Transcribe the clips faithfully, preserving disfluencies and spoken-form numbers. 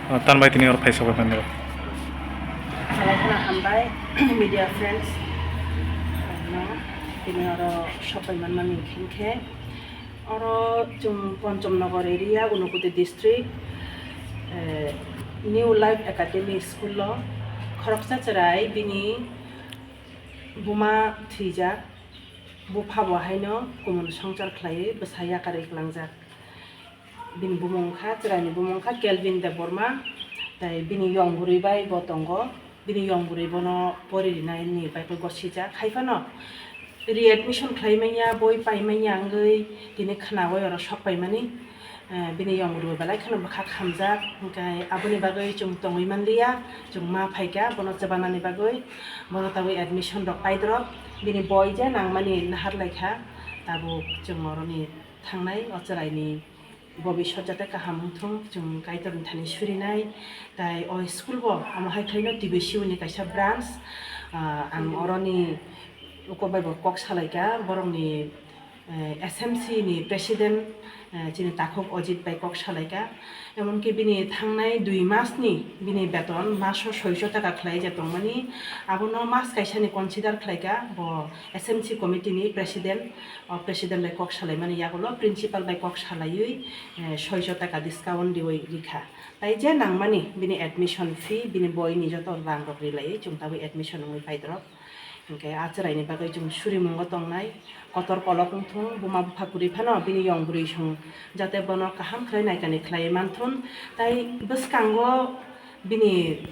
Ah, tan bai tini oro phai sokoi mani. Salai khna hambai, media friends no tini oro sokoi manmani hinkhe oro chwng Ponchom Nagar area, Unakoti district, eh, New Life Academy school o khoroksa chwrai bini buma thwijak, bupha bo haino kumun songchar khlaiwi bwsa yakarwi kwlangjak. Bini bumung wngkha, chwraini bumung wngkha Kelvin Debbarma, tei bini yong bwrwi bai bo tongo. Bini yong bwrwi bono pori rinaini bai bo gosijak. Hai phano readmission khlai manya, boi pai manya wngwi tini khnaui oro sok paimani. Eh, bini yong bwrwi belai kheno bwkha khamjak, hwnkhe aboni bagwi chwng tongwi manliya, chwng ma phaikha bono chwbanani bagwi, bono tabuk admission rok paidrop, bini boi je nangmani nahar laikha, tabuk chwng oroni thangnai o chwraini bobiswt jate kaham wngthung, chwng Kaitorni thani surinai. Tai o school bo omo hai khlaino T B C U ni kaisa branch, ah, ang oroni uko bai bo kok salaikha, borokni, eh, S M C ni president, eh, chini takhuk Ojit bai kok salaikha. Emonki bini thangnai dui mas ni bini beton maso soiso taka khlai je tongmani, abono mas kaisa ni consider khlaikha bo S M C committee ni president. O president bai kok salaimani yagulo principal bai kok salaiwi, eh, soiso taka discount riwi rikha. Tai je nangmani bini admission fee, bini boini joto rang rok rilaiwi chwng tabuk admission wngwi paidrop. Hinkhe a chwraini bagwi chwng surimungo tongnai, kotor kolok wngthung, buma bupha kwrwi phano bini yong bwrwi song jate bono kaham khlai naikani khlaiwi manthun. Tai bwskango bini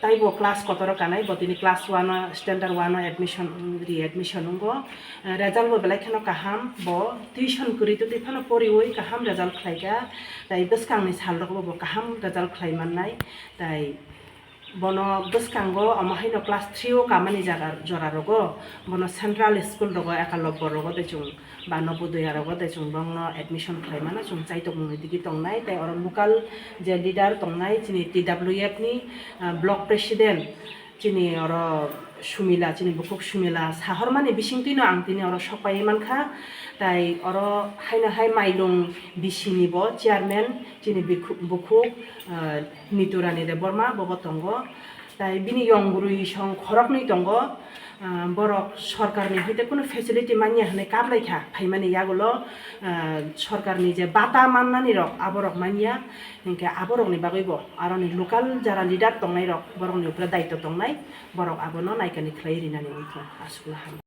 taibo class kotoro kanai, bo tini class one o, standard one o admission, readmission wngo. Eh, result bo belai kheno kaham, bo tuition kwrwi twi phano poriwi kaham result khlaikha, tai bwskangni sal rogo bo kaham result khlai mannai. Tai bono bwskango omo haino class three o kamani jaga jora rogo, bono central school rogo, Eklavya rogo de chwng ba Navodaya rogo de chwng bongno admission khlai mano, chwng chaitok mungni digi tongnai, tei oro local je leader tongnai chini T W F ni, ah, block president chini oro Sumila, chini bukhuk Sumila sahormani bisingtwino ang tini oro sokpai mankha, tai oro haino hai Mailung B C ni bo chairman chini bikhu-, bukhuk, ah, Niturani Debbarma bobo tongo. Tai bini yong bwrwi song khoroknwi tongo, ah, borok sorkarni hoite kunu facility manya hwnwi kaplaikha, phaimani yagulo, ah, sorkarni je bata mannani rok aborok manya, hinkhe aborokni bagwibo aroni local jara leader tongnairok borokni upre daitw tongnai, borok abono naikani khlai rinani wngkha, aswkno ham.